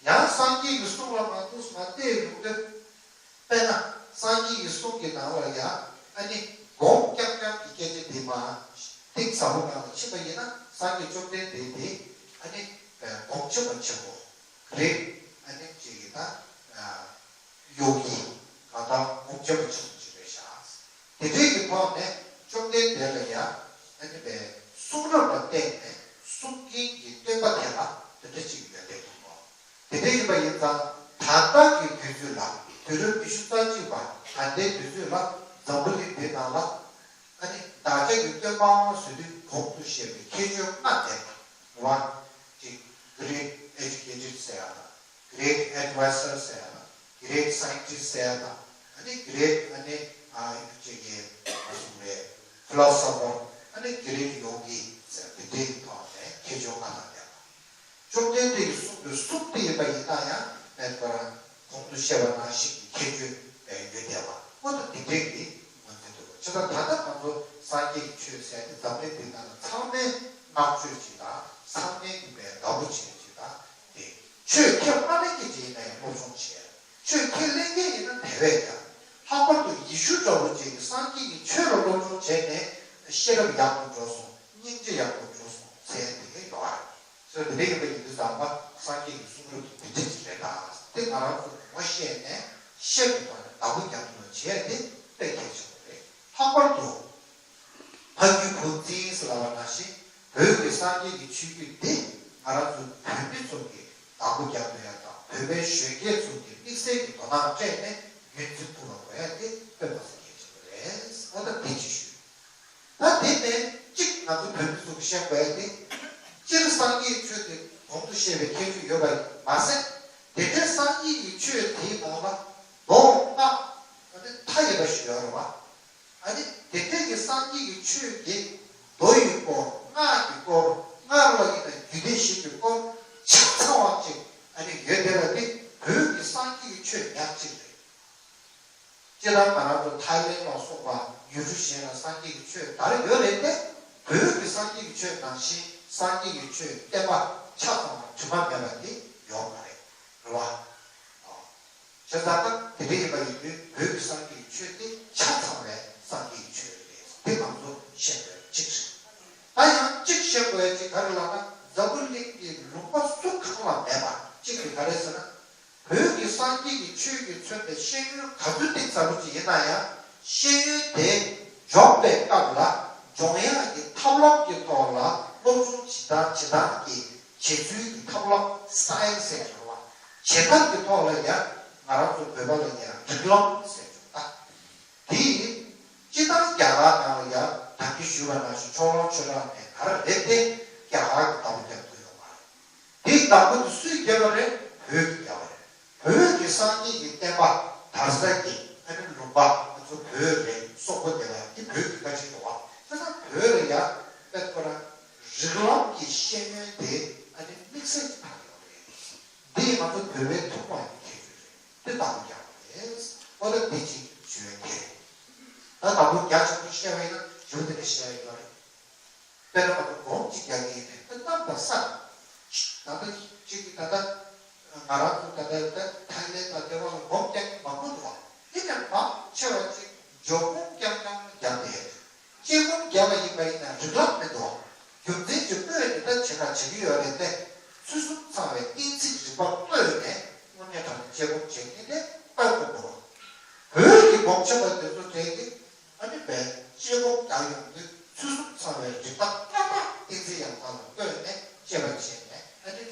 ཡང་སངས་རྒྱས་ཀྱི་གསུང་ལ་མར་འདུག་སེ་མར་བལྟས་ཡོང་དུས། དཔེར་ན་སངས་རྒྱས་ཀྱི་གསུང་གི་ནང་ལ་ཡང་ཨ་ནི་སྒོམ་རྐྱང་རྐྱང་གི་སྐད་ཆ་འདི་མར་གཏིང་ཟབ་པོ་ནང་ལ་ཕྱིན་པ་ཡིན་ན། སངས་རྒྱས་བཅོམ་ལྡན་འདས་དེ་ཨ་ནི་སྒོམ་ཆེན་པོ་ཆེན་པོ་རེད། ཨ་ནི་ཅིག་གི་ད་ཡོ་གི་གང་ལྟར་སྒོམ་ཆེན་པོ་ཆེན་པོ་ཅིག་རེད་ཤག། དེ་འདྲའི་གི་ཐོག་ནས་བཅོམ་ལྡན་འདས་ལ་ཡང་ཨ་ནི་པའི་གསུང་རབ་ལ་བརྟེན་ནས་གསུང་མཁན་གྱི་སྟོན་པ་དེ་ལ་དེ་འདྲ་ཅིག་ཡོན་ཏན་འདུག་གོ། དེ་འདྲ་ཡིན་པ་ཡིན་ཙང་། ད་ལྟ་གི་དུས་ཚོད་ལ། དུས་རབས་ཉི་ཤུ་རྩ་གཅིག་པ་ད་ལྟའི་དུས་ཚོད་ལ་འཛམ་བུ་གླིང་འདི་ནང་ལ་ ཨ་ནི་བདག་ཅག་གི་སྟོན་པ་དབང་བཟོ་དུས་གོང་དུ་བཤད་པའི་ཁྱད་ཆོས་ལྔ་ལྡན་པ་རེད་བ། ཅིག་great educated ཟེར་ཡ་དང་། great adviser ཟེར་ཡ་དང་། great scientist ཟེར་ཡ་དང་། ཨ་ནི་great ཨ་ནི་ཨ་ཅིག་གི་ཨ་གསུང་རེད། philosopher ཨ་ནི་great yogi ཟེར་དེ་འདྲའི་ཐོག་ནས་ཁྱད་ཆོས་ལྔ་དང་ལྡན་པ། བཅོམ་ལྡན་འདས་ཀྱིས་གསུངས་པའི་གསུང་དེ་ཡིན་པ་ཡིན་ན་ཡང་མེད་པར་གོང་དུ་བཤད་པ་ནང་བཞིན་གྱི་ཁྱད་ཆོས་ཡོད་བསྡད་པ་ཨོ་ད་དེ་འདྲའི་གི་ངོས་འཛིན་འདུག་བྱས་ཙང་ད་ལྟ་ང་ཚོ་སངས་རྒྱས་ཀྱི་ཆོས་ཟེར་ཏེ་འཛམ་གླིང་འདི་ནང་ལ་ཚང་མས་བསྔགས་བརྗོད་ཅིག་དང་ཚང་མས་གི་བའི་དགའ་པོ་བྱེད་ཅིག་དང་དེ་ཆོས་ཁས་མ་ལེན་མཁན་ཅིག་ཡིན་ན་ཡང་སློབ་སྦྱོང་བྱས། ཆོས་ཁས་ལེན་མཁན་ཡིན་ན་དེ་བས་ཀྱང་ལྷག་པར་དུ་ཡེ་ཤུ་འདྲ་བོ་ཅིག་གིས་སངས་རྒྱས་ཀྱི་ཆོས་ལ་སློབ་སྦྱོང་བྱས་ནས་ཤེས་རབ་ཡག་པོ་འགྲོ་སོང་སྙིང་རྗེ་ཡག་པོ་འགྲོ་སོང་ཟེར་དེ་གས་ཡོད་རེད། སོ་དེ་འདྲ་ཡིན་པ་ཡིན་དུས་ཙམ་པ་སངས་རྒྱས་ཀྱི་གསུང་རབ་དེ་དེ་འདྲ་ཅིག་རེད་ད། དེ་ང་རང་ཚོ་ངོ་ཤེས་ནས་ཤེས་པའི་ཐོག་ནས་བདག་པོ་རྒྱག་ཐུབ་པ་བྱས་དེ་དཔེ་གལ་ཆེན་པོ་རེད། ལྷག་པར་དུ་ཕ་རྒྱུད་བུ་འཛིན་ཟེར་ལབ་པ་ནང་བཞིན་བོད་ཀྱི་སངས་རྒྱས་ཀྱི་ཆོས་བརྒྱུད་འདི་ང་རང་ཚོ་བོད་མི་ཚོ་གིས་བདག་པོ་རྒྱག་ཐུབ་ཡ་དང་བོད་པའི་གཞོན་སྐྱེས་ཚོ་གིས་དམིགས་བསལ་གྱི་དོ་སྣང་སྤྲད་ནས་ངོས་འཛིན་ཐུབ་པ་དགོས་ཡ་དེ་དཔེ་མ་སྲིད་གལ་ཆེན་པོ་རེད། ཨ་ད་དེ་ཅིག་ཞུས། ད་དེ་ནས་གཅིག་ང་ཚོ་བོད་མི་ཚོ་གིས་བཤད་དགོས་ཡ་དེ། སྤྱིར་སངས་རྒྱས་ཀྱི་ཆོས་དེ་གོང་དུ་བཤད་པའི་ཁྱད་ཆོས་ཡོད་པ་མ་ཟད། དེ་འདྲའི་སངས་རྒྱས་ཀྱི་ཆོས་དེའི་ནང་ལ་མདོ་སྔགས་ཨ་ནི་མཐའ་ཡས་པ་ཞིག་ཡོད་རེད་བ། ཨ་ནི་དེ་འདྲའི་གི་སངས་རྒྱས་ཀྱི་ཆོས་དེ་མདོ་ཡི་སྐོར་སྔགས་ཀྱི་སྐོར་སྔགས་ལ་ཡིན་ན་རྒྱུད་སྡེ་བཞི་གི་སྐོར་ཆ་ཚང་བ་ཅིག་ཨ་ནི་ཡོད་བསྡད་པ་དེ་བོད་ཀྱི་སངས་རྒྱས་ཀྱི་ཆོས་ཉག་གཅིག་རེད། སྤྱིར་བཏང་ང་རང་ཚོ་ཐའི་ལེན་ལ་སོགས་པ་ཡུལ་གྲུ་གཞན་ལ་སངས་རྒྱས་ཀྱི་ཆོས་དར་ཡོད་རེད་དེ། བོད་ཀྱི་སངས་རྒྱས་ཀྱི་ཆོས་ནང་བཞིན་སངས་རྒྱས་ཀྱི་ཆོས་བསྟན་པ་ཆ་ཚང་བ་དྲི་མ་མེད་པ་དེ་ཡོད་མ་རེད། རེད་བ། བྱས་ཙང་ད་དེ་འདྲ་ཡིན་པ་ཡིན་དུས་བོད་ཀྱི་སངས་རྒྱས་ཀྱི་ཆོས་དེ་ཆ་ཚང་བའི་སངས་རྒྱས་ཀྱི་ཆོས་རེད། དེ་ང་ཚོ་ཤེས་དགོས་གཅིག་རེད། ད་ཡང་གཅིག་ཤེས་དགོས་ཡ་གཅིག་ག་རེ་ལབ་ན་འཛམ་བུ་གླིང་གི་ལུང་པ་སུ་གང་ལ་མེད་པ་གཅིག་དེ་ག་རེ་ཟེར་ན། བོད་ཀྱི་སངས་རྒྱས་ཀྱི་ཆོས་ཀྱིས་མཚོན་པའི་ཤེས་ཡོན་ག་ཚོད་གཏིང་ཟབ་པོ་ཅིག་ཡིན་ན་ཡང་ཤེས་ཡོན་དེ་འཇོག་པའི་སྐབས་ལ་སྦྱོང་ཡག་གི་ཐབས་ལམ་གྱི་ཐོག་ལ་སློབ་སྦྱོང་བྱེད་སྟངས་བྱེད་སྟངས་ཀྱི་བྱེད་ཚུལ་གྱི་ཐབས་ལམ་སའེན་སི་ཟེར་ཡོད་རེད་བ། བྱེད་ཐབས་ཀྱི་ཐོག་ལ་ཡང་ང་རང་ཚོ་བོད་པ་ལ་ཡང་རིགས་ལམ་ཟེར་ཡོད་ད། དེ་ཡིན། སྤྱིར་བཏང་རྒྱ་གར་ནང་ལ་ཡང་ད་གིན་ཞུས་པ་ནང་བཞིན་ཕྱོགས་གླང་ཆོས་གྲགས་མེད་ག་རེ་རེད་དེ་རྒྱ་གར་གྱི་བདག་པོ་རྒྱག་ཐུབ་ཡོད་མ་རེད། དེའི་བདག་པོ་དེ་སུས་བརྒྱབ་པ་རེད། བོད་ཀྱིས་བརྒྱབ་པ་རེད། བོད་ཀྱི་སངས་རྒྱས་ཀྱི་བསྟན་པ་དར་ས་ཀྱི་ཨ་ནི་ལུང་པ་ང་ཚོ་བོད་རེད། སོག་པོ་དེ་ལ་དེ་བོད་ཀྱི་བཀའ་དྲིན་འདུག་བ། བྱས་ཙང་བོད་ལ་ཡང་དཔེ་ཁོ་རང་རིགས་ལམ་གྱི་ཤེས་ཡོན་དེ་ཨ་ནི་དམིགས་བསལ་གྱི་ཕན་ཡོད་རེད། འདི་ང་ཚོ་བོད་པའི་ཐོག་མ་ཡི་ཁྱད་ཆོས་རེད། འདི་བདག་པོ་རྒྱག་དགོས་རེད། ཨོ་ད་འདི་ཅིག་ཞུ་ཡ་དེ་རེད། ད་བདག་པོ་རྒྱ་ཆེན་པོ་བཤད་པ་ཡིན་ན་ཞུ་དེ་འདྲ་བཤད་ཡ་ཡོད་རེད། དཔེར་ན་ང་ཚོ་སྒོམ་གཅིག་རྒྱག་གི་ཡིན་ན་ད་གནམ་དང་ས། ད་ལྟ་གཅིག་གིས་ད་ལྟ་ང་རང་ཚོ་ད་ལྟ་ད་ཐའི་ལེན་དང་ལྟེ་བ་ལ་སྒོམ་རྒྱག་མཁན་མང་པོ་འདུག་བ། དེ་ནས་མང་ཆེ་བ་ཅིག་འཇོག་སྒོམ་རྐྱང་རྐྱང་རྒྱག་བསྡད་ཡོད་རེད། དཔྱད་སྒོམ་རྒྱག་པ་ཡིན་པ་ཡིན་ན་རིགས་ལམ་མི་འདུག་བ། རྒྱུ་མཚན་གྱིས་བསྐོས་ནས་ད་བྱེད་ན་བྱེད་ཀྱི་ཡོད་རེད་དེ། ཚུལ་གསུམ་ཚང་བའི་གཏན་ཚིགས་རིག་པ་བཀོད་ནས་དངོས་གནས་དྲང་གནས་དཔྱད་སྒོམ་བྱེད་མཁན་དེ་དཔེ་དཀོན་པོ་རེད། བོད་ཀྱི་སྒོམ་ཆེན་པ་དེ་ཚོ་དེ་གི་ཨ་ནི་བས་དཔྱད་སྒོམ་རྒྱག་ཡོང་དུས་ཚུལ་གསུམ་ཚང་བའི་རིག་པ་ཏག་ཏག་གཏན་ཚིགས་ཡང་དག་ལ་བཀོད་ནས་དཔྱད་པ་བྱས་ནས་ཨ་ནི་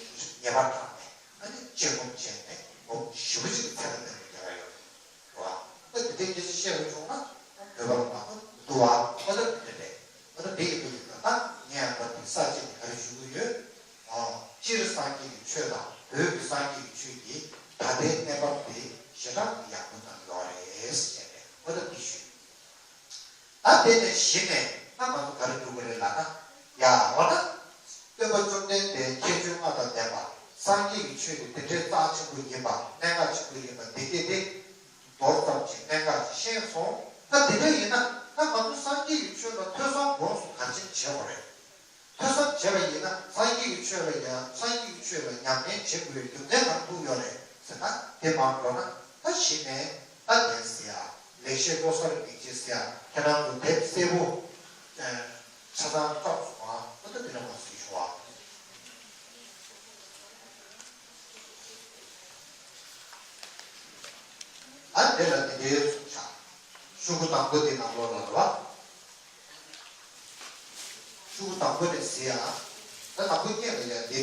ངེས་པར་དྲངས་ནས་ཨ་ནི་དཔྱད་སྒོམ་བྱས་ནས་སྒོམ་ཞེ་པོ་ཅིག་ཚད་ལ་བསྟན་ནས་རྒྱག་ཡ་ཡོད་རེད། རེད་བ། ད་དེ་འདྲའི་སྐད་ཆ་བཤད་པ་བྱུང་ན་བོད་པ་ལ་མ་གོ་མི་འདུག་བ། ཨ་ད་དེ་འདྲ་རེད། ཨ་ད་དེ་ཡིན་པ་ཡིན་ན་ད་ངས་ཨ་ད་དེ་ས་བཅད་དེ་ག་རེ་ཞུ་གི་ཡོད། ཨ་སྤྱིར་སངས་རྒྱས་ཀྱི་ཆོས་དང་བོད་ཀྱི་སངས་རྒྱས་ཀྱི་ཆོས་ཀྱི་ད་ལྟའི་གནས་བབ་དེ་ཞེ་དྲག་གི་ཡག་པོ་ཙམ་ཡོད་རེད་ཟེར་ནས་ཨ་ད་དེ་ཞུས། ད་དེ་ནས་གཞི་ནས་ད་ང་ཚོ་ག་རེ་སྒྲུབ་དགོས་རེད་ལབ་ན། ཡ་འོ་ན། སྟོན་པ་བཅོམ་ལྡན་འདས་ཁྱད་ཆོས་ལྔ་དང་ལྡན་པ། སངས་རྒྱས་ཀྱི་ཆོས་དེ་དེ་འདྲའི་རྩ་ཆེན་པོ་ཡིན་པ། གནད་འགག་ཆེན་པོ་ཡིན་པ་འདི་སྐད་དེ། མདོར་ཙམ་ཞིག་གནད་འགག་ཅིག་ཤེས་སོང་། ད་དེ་འདྲ་ཡིན་ན་ད་ང་ཚོ་སངས་རྒྱས་ཀྱི་ཆོས་ལ་ཐོས་བསམ་སྒོམ་གསུམ་ག་རེ་བྱེད་དགོས་རེད། ཐོས་བསམ་བྱས་པ་ཡིན་ན་སངས་རྒྱས་ཀྱི་ཆོས་ལ་ཡང་སངས་རྒྱས་ཀྱི་ཆོས་ལ་ཉམས་ལེན་བྱེད་དགོས་རྒྱུ་མཚན་གང་ཐུག་ཡོད་རེད་ཟེར་ན། དེ་མར་འགྲོ་ན་ད་གཞི་ནས་ད་ལན་ཟེར་ཡ། ལེགས་བཤད་བློ་གསར་མིག་འབྱེད་ཟེར་ཡ། ཁྱེད་རང་ཚོ་དེབ་སེར་པོ་ཆ་ཚང་བཀྲམ་སོང་ང་། ཨ་ད་དེ་འདྲ་མ་ཟེར་ཞུ་བ། ཨ་དེ་ལ་དེ་འདྲའི་གསུངས་བཞག་ཤོག་གུ་དང་པོ་དེ་ནང་ལོགས་ལ་རེད་བ། ཤོག་གུ་དང་པོ་དེ་གཟིགས་ཨ། ད་དང་པོ་སྐད་ལ་ཡ་འདི།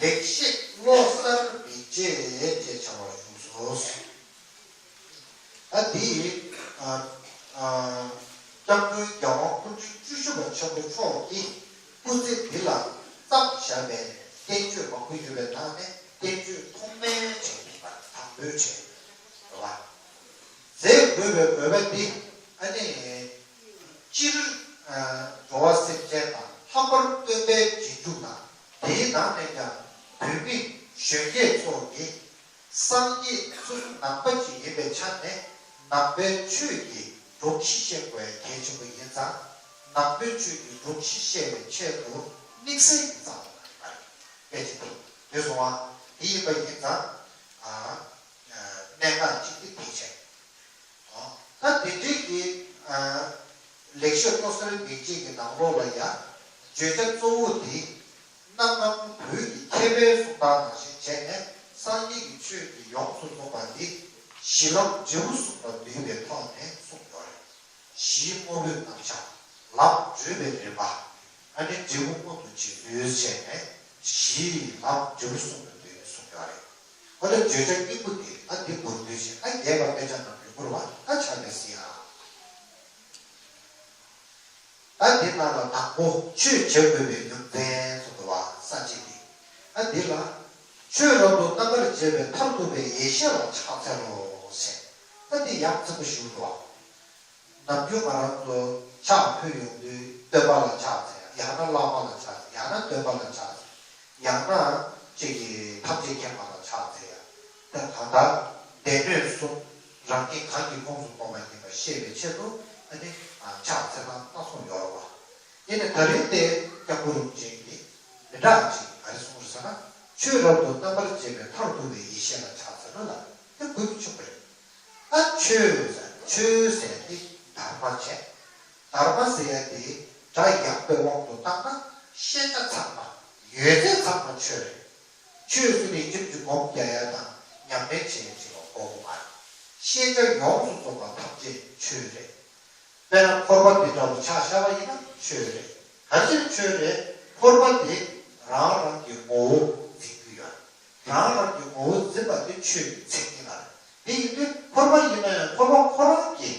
ལེགས་བཤད་བློ་གསར་མིག་འབྱེད་ཅེས་བྱ་བ་བཞུགས་སོ། ད་འདི་ཨ་ཨ་ སྐྱབས་མགོན་རྒྱལ་དབང་སྐུ་ཕྲེང་བཅུ་བཞི་པ་ཆེན་པོ་མཆོག་གིས་སྐུ་ཚེ་འདི་ལ་བརྩམས་བཞག་པའི་བསྟན་བཅོས་མང་པོ་ཡོད་པའི་ནང་ནས་བསྟན་བཅོས་ཐོག་མའི་གྲས་ཡིན་པ་དང་པོའི་གྲས་རེད་བ། མཛད་དགོས་པའི་དགོས་པ་འདི་ཨ་ནི་སྤྱིར་འགྲོ་བ་སེམས་ཅན་དང་ལྷག་པར་སྟོན་པའི་རྗེས་འཇུག་དང་དེའི་ནང་ནས་ཀྱང་བོད་མི་གཞོན་སྐྱེས་ཚོ་གིས། སངས་རྒྱས་སོ་སོ་ནང་པ་ཅིག་ཡིན་པའི་ཆ་ནས་ནང་པའི་ཆོས་ཀྱི་སྒྲོམ་གཞི་བཤད་དགོས་ཡ་གལ་ཆེན་པོ་ཡིན་ཙང་། ནང་པའི་ཆོས་ཀྱི་སྒྲོམ་གཞི་བཤད་པའི་ཆེད་དུ་དམིགས་བསལ་གྱི་རྩ་བ་ལ་ཡོད་པ་རེད། དཔེ་ཆ་དེ་དེ་སོང་བ་དེ་ཡིན་པ་ཡིན་ཙང་། ཨ་གནད་འགག་གཅིག་དེ་དེ་བྱས། ད་དེ་འདྲའི་གི་ལེགས་བཤད་ལྟོ་གསར་མིག་འབྱེད་ཀྱི་ནང་ལོགས་ལ་ཡང་བརྗོད་བྱ་གཙོ་བོ་དེ་གནའ་སྔ་མོ་བོད་ཀྱི་མཁས་པའི་གསུང་སྟངས་ནང་བཞིན་བྱས་ནས་སངས་རྒྱས་ཀྱི་ཆོས་ཀྱི་ཡོངས་སུ་རྫོགས་པ་འདི་གཞི་ལམ་འབྲས་བུ་གསུམ་ལ་འདུས་པའི་ཐོག་ནས་གསུངས་ཡོད་རེད། གཞིའི་དངོས་པོའི་རྣམ་གཞག་ལམ་བགྲོད་པའི་རིམ་པ། ཨ་ནི་འབྲས་བུ་མངོན་དུ་བྱེད་ཚུལ་བྱས་ནས་གཞིའི་ལམ་འབྲས་བུ་གསུམ་ལ་འདུས་ནས་གསུངས་ཡོད་རེད། ཨོ་ད་བརྗོད་བྱ་སྙིང་པོ་དེ་ཨ་འདི་མདོར་བསྡུས་བྱས་ཨ་རྒྱས་པ་དཔེ་ཆ་ནང་ཡོད་པར་བ་ཨ་ཆགས་པའི་སྲིད་ཨ། ད་འདི་ནང་ལ་དང་པོ་ཆོས་བྱེད་དགོས་པའི་རྒྱུ་མཚན་གསུངས་འདུག་བ་ས་བཅད་དེ། ཨ་འདི་ལ་ཆོས་རབ་ཏུ་རྣམ་པར་འབྱེད་པའི་མཐར་ཐུག་པའི་ཡེ་ཤེས་ལ་ཕྱག་འཚལ་ལོ་ཞེས་ཨ་འདི་ཡང་ཚིག་པ་ཞུ་འདུག་བ། ནམ་རྒྱུན་ང་རང་ཚོ་ཕྱག་ཕུལ་ཡོང་དུས་སྟོན་པ་ལ་ཕྱག་འཚལ་ཡ། ཡང་ན་བླ་མ་ལ་ཕྱག་འཚལ། ཡང་ན་སྟོན་པ་ལ་ཕྱག་འཚལ། ཡང་ན་ཅིག་གིས་ཐམས་ཅད་མཁྱེན་པ་ལ་ཕྱག་འཚལ་ཡ། ད་གང་ལྟར་སྡེ་སྣོད་གསུམ་རང་ཉིད་གང་གི་ཁོངས་སུ་གཏོགས་པ་ཡིན་པ་ཤེས་པའི་ཆེད་དུ་ཨ་ནི་ཕྱག་འཚལ་སྟངས་སྣ་ཚོགས་ཡོད་རེད་བ། དེ་ནི་ད་རིང་དེ་སྐྱབས་མགོན་རིན་པོ་ཆེ་གིས་མི་འདྲ་ཅིག་ག་རེ་གསུངས་རེད་ཟེར་ན། ཆོས་རབ་ཏུ་རྣམ་པར་འབྱེད་པའི་མཐར་ཐུག་པའི་ཡེ་ཤེས་ལ་ཕྱག་འཚལ་ལོ་ལ་དེ་དགོས་པ་ཆགས་པ་རེད། ད་ཆོས་ཟེར་ཆོས་ཟེར་དེ་དྷརྨ་བྱས། དྷརྨ་ཟེར་ཡ་དེ་སྒྲ་ཡངས་པའི་དབང་དུ་བཏང་ན་ཤེས་བྱ་ཚང་མ་ཡོད་ཚད་ཚང་མ་ཆོས་རེད། ཆོས་ཟེར་ནས་ཁྱིམ་གྱི་སྒོམ་རྒྱག་ཡ་དང་ཉམས་ལེན་བྱེད་ཡ་ཅིག་ལ་གོ་དགོས་མ་རེད། ཤེས་བྱ་ཡོངས་སུ་རྫོགས་པ་ཐམས་ཅད་ཆོས་རེད། དཔེར་ན་ཕོར་པ་འདི་འདྲ་བོ་ཆ་བཞག་པ་ཡིན་ན་ཆོས་རེད། ག་ཅིར་ཆོས་རེད། ཕོར་པ་འདི་རང་རང་གི་ངོ་བོ་འཛིན་གྱི་ཡོད། རང་རང་གི་ངོ་བོ་འཛིན་པ་དེ་ཆོས་ཀྱི་མཚན་ཉིད་ལ་རེད། དེ་ཡིན་དུས་ཕོར་པ་ཡིན་ན་ཡང་ཕོར་པ་ཁོ་རང་གི་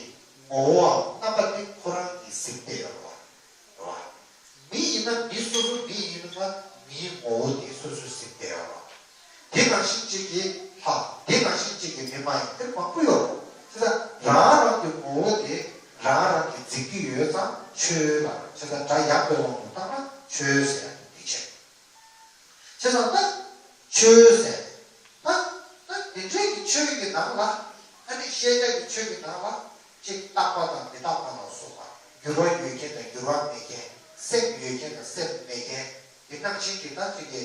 ངོ་བོའམ་རྣམ་པ་དེ་ཁོ་རང་གིས་ཟིན་བསྡད་ཡོད་རེད་བ། རེད་བ། མི་ཡིན་ན་མི་སོ་སོ་མི་ཡིན་ན་མིའི་ངོ་བོ་དེ་སོ་སོས་ཟིན་བསྡད་ཡོད་རེད་བ། དེ་ནང་བཞིན་གཅིག་གིས་ལྷ། དེ་ནང་བཞིན་གཅིག་གིས་མི་མ་ཡིན་དེ་མང་པོ་ཡོད་རེད། བྱས་ཙང་རང་རང་གི་ངོ་བོ་དེ་རང་རང་གིས་འཛིན་གྱི་ཡོད་ཙང་ཆོས་ལ། བྱས་ཙང་སྒྲ་ཡངས་པའི་དབང་དུ་བཏང་ན་ཆོས་ཟེར་ཡ་དེ་བྱས། བྱས་ཙང་ད་ཆོས་ཟེར་ད་ད་དེ་འདྲའི་གི་ཆོས་ཀྱི་ནང་ལ་ཨ་ནི་ཤེས་བྱ་གི་ཆོས་ཀྱི་ནང་ལ་ཅིག་རྟག་པ་དང་མི་རྟག་པ་ལ་སོགས་པ། འགྱུར་བ་ཡོད་མཁན་དང་འགྱུར་བ་མེད་མཁན། སེམས་ཡོད་མཁན་དང་སེམས་མེད་མཁན། དེ་ནང་བཞིན་གྱི་ད་ཅིག་གི་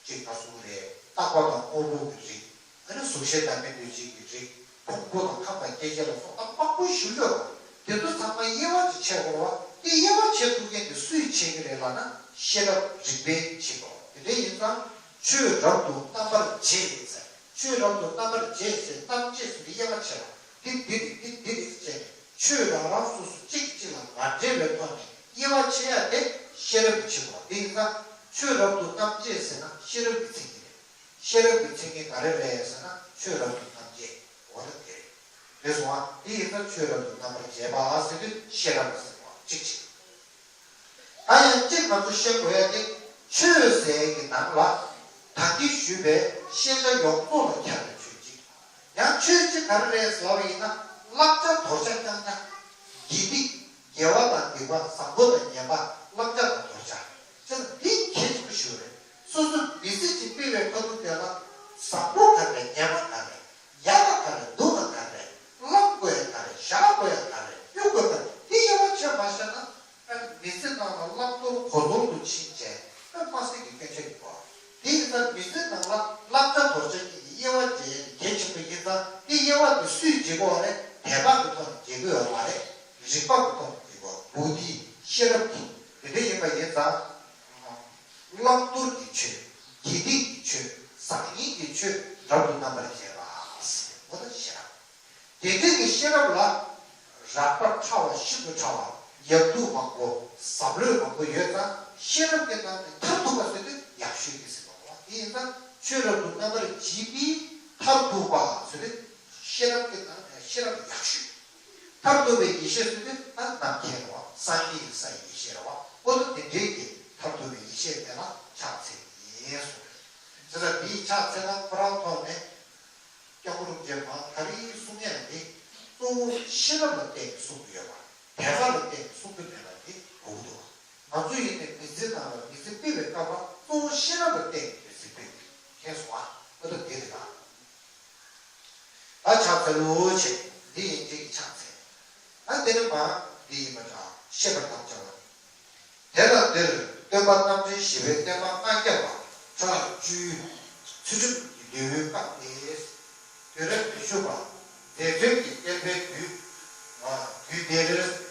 ཅིག་ག་ཟེར་དགོས་རེད། རྟག་པ་དང་དངོས་པོ་གི་རིགས། ཨ་ནི་གཟུགས་ཅན་དང་མི་གཟུགས་ཅན་གྱི་རིགས། ཕུང་པོ་དང་ཁམས་དང་སྐྱེ་མཆེད་ལ་སོགས་པ་མང་པོ་ཞིག་ཡོད་པ། དེ་ཚོ་ཚང་མ་དབྱེ་བ་ཅིག་ཕྱེ་དགོས་པ། དེ་དབྱེ་བ་ཕྱེ་ཐུབ་མཁན་དེ་སུས་ཕྱེ་གི་རེད་ལབ་ན་ཤེས་རབ་རིག་པས་ཕྱེ་དགོས། དེ་འདྲ་ཡིན་ཙང་ཆོས་རབ་ཏུ་རྣམ་པར་འབྱེད་ཟེར། ཆོས་རབ་ཏུ་རྣམ་པར་འབྱེད་ཟེར། རྣམ་འབྱེད་ཟེར་དེ་དབྱེ་བ་ཕྱེ་བ། འདི་འདི་རེད། འདི་འདི་རེད་ཟེར་ནས་ཆོས་རང་རང་སོ་སོ་གཅིག་གིས་གཅིག་ལ་མ་འབྲེལ་བའི་ཐོག་ནས་དབྱེ་བ་ཕྱེ་ཡ་དེ་ཤེས་རབ་ཀྱིས་ཕྱེ་དགོས། དེ་ཡིན་ཙང་ཆོས་རབ་ཏུ་རྣམ་འབྱེད་ཟེར་ན་ཤེས་རབ་ཀྱི་མཚན་ཉིད་རེད། ཤེས་རབ་ཀྱི་མཚན་ཉིད་ག་རེ་རེད་ཟེར་ན་ཆོས་རབ་ཏུ་རྣམ་འབྱེད། འོ་ན་དེ་རེད། རེད་སོང་ང་། དེ་ཡིན་ཙང་ཆོས་རབ་ཏུ་རྣམ་པར་འབྱེད་པ་ཟེར་དུས་ཤེས་རབ་ལ་ཟེར་བ་གཅིག་བྱེད། ད་ཡང་གཅིག་ང་ཚོ་ཤེས་དགོས་ཡ་དེ་ཆོས་ཟེར་གྱི་ནང་ལ་ད་གིན་ཞུས་པའི་ཤེས་བྱ་ཡོངས་རྫོགས་ལ་ཁྱབ་པའི་ཆོས་གཅིག་ཡང་ཆོས་གཅིག་ག་རེ་རེད་ཟེར་བ་ཡིན་ན་བསླབ་བྱ་དོར་བྱ་རྐྱང་རྐྱང་། དགེ་སྡིག་དགེ་བ་དང་སྡིག་པ། བཟང་པོ་དང་ངན་པ། བསླབ་བྱ་དང་དོར་བྱ། ཅེས་འདི་གལ་ཆེན་པོ་ཞིག་རེད། སོ་སོ་མི་ཚེ་གཅིག་སྤེལ་བའི་ཁ་ཐུག་དེ་ལ་བཟང་པོ་ག་རེ་རེད། ངན་པ་ག་རེ་རེད། ཡག་པ་ག་རེ་རེད། སྡུག་པ་ག་རེ་རེད། བསླབ་དགོས་ཡ་ག་རེ་རེད། བཞག་དགོས་ཡ་ག་རེ་རེད། གཡུག་དགོས་ག་རེ་རེད། དེ་དབྱེ་བ་ཕྱེ་མ་ཤེས་ན་མི་ཚེ་ནང་ལ་བླང་དོར་གོ་ལྡོག་ཏུ་ཕྱིན་བྱས་དམའ་སེམས་ཀྱི་སྐྱོན་ཆ་ཡིན་པ། དེ་ཡིན་ཙང་མི་ཚེ་ནང་ལ་བསླབ་བྱ་དོར་བྱ་གཉིས་ཀྱི་དབྱེ་བ་འབྱེད་ཡ་གལ་ཆེན་པོ་ཡིན་ཙང་། དེ་དབྱེ་བ་དེ་སུས་འབྱེད་དགོས་པ་རེད། དད་པ་གི་ཐོག་ནས་འབྱེད་དགོས་ཡོད་མ་རེད། རིག་པ་གི་ཐོག་ནས་འབྱེད་དགོས། བུ་དྷི་ཤེས་རབ་ཀྱིས་དེ་འདྲ་ཡིན་པ་ཡིན་ཙང་། བླང་དོར་གྱི་ཆོས། དགེ་སྡིག་གི་ཆོས། བཟང་ངན་གྱི་ཆོས་རབ་ཏུ་རྣམ་པར་འབྱེད་པ། འོ་ན་ཤེས་རབ། དེ་འདྲའི་གི་ཤེས་རབ་ལ་རགས་པ་ཕྲ་བ་ཤིན་ཏུ་ཕྲ་བ། ཡག་སྡུག་མང་པོ། ཟབ་ལྷོད་མང་པོ་ཡོད་ཙང་། ཤེས་རབ་ཀྱི་ནང་ནས་མཐར་ཐུག་པ་ཟེར་དུས་ཡག་ཤོས་ཀྱི་ཟེར་བ། དེ་ཡིན་ཙང་ཆོས་རབ་ཏུ་རྣམ་པར་འབྱེད་པའི་མཐར་ཐུག་པ་ཟེར་དུས་ཤེས་རབ་ཀྱི་ནང་ནས་ཤེས་རབ་ཡག་ཤོས། མཐར་ཐུག་པའི་ཡེ་ཤེས་ཟེར་དུས་ད་རྣམ་མཁྱེན་རེད་བ། སངས་རྒྱས་ཀྱི་སའི་ཡེ་ཤེས་རེད་བ། འོ་ན་དེ་འདྲའི་གི་མཐར་ཐུག་པའི་ཡེ་ཤེས་དེ་ལ་ཕྱག་འཚལ་ཡིན་གསུངས། དེ་ལ་འདིའི་ཕྱག་འཚལ་ན་ཁོ་རང་ཐོག་ནས། སྐྱབས་མགོན་རིན་པོ་ཆེ་མ་ད་རེས་གསུང་ཡག་འདི་གཙོ་བོ་ཤེས་རབ་ལ་བརྟེན་ནས་གསུང་གི་ཡོད་པ། དད་པ་ལ་བརྟེན་ནས་གསུང་གི་མེད་པ་འདི་གོ་གི་འདུག་ང་ཚོ་ཡིན་ནའི་མི་ཚེ་ནང་ལ་མི་ཚེ་སྤེལ་བའི་སྐབས་ལ་གཙོ་བོ་ཤེས་རབ་ལ་བརྟེན་ནས་མི་ཚེ་སྤེལ་དགོས། མཁྱེན་སོང་ཨ། ཨ་ད་འདི་རེད་ད། ད་ཕྱག་འཚལ་ལོ་བྱེད། འདི་ཡིན་འདི་ཡི་ཕྱག་འཚལ། ཨ་དེ་ནི་མ་འདི་ཡིན་པ་འདྲ་ཤེས་པར་དམ་བཅའ་བ། དེ་ལ་འདིར་སྟོན་པ་རྣམ་འདྲེན་བཞི་པའི་བསྟན་པ་ལྔ་བརྒྱ་པ་ཕྱོགས་བཅུའི་ཚུལ་ཁྲིམས་ཀྱི་ལེའུའི་སྐབས་ཏེ། དུས་རབས་ཉི་ཤུ་པ་མཛད་བཙུན་གྱི་བསྟན་པའི་དུས་དུས་འདིར།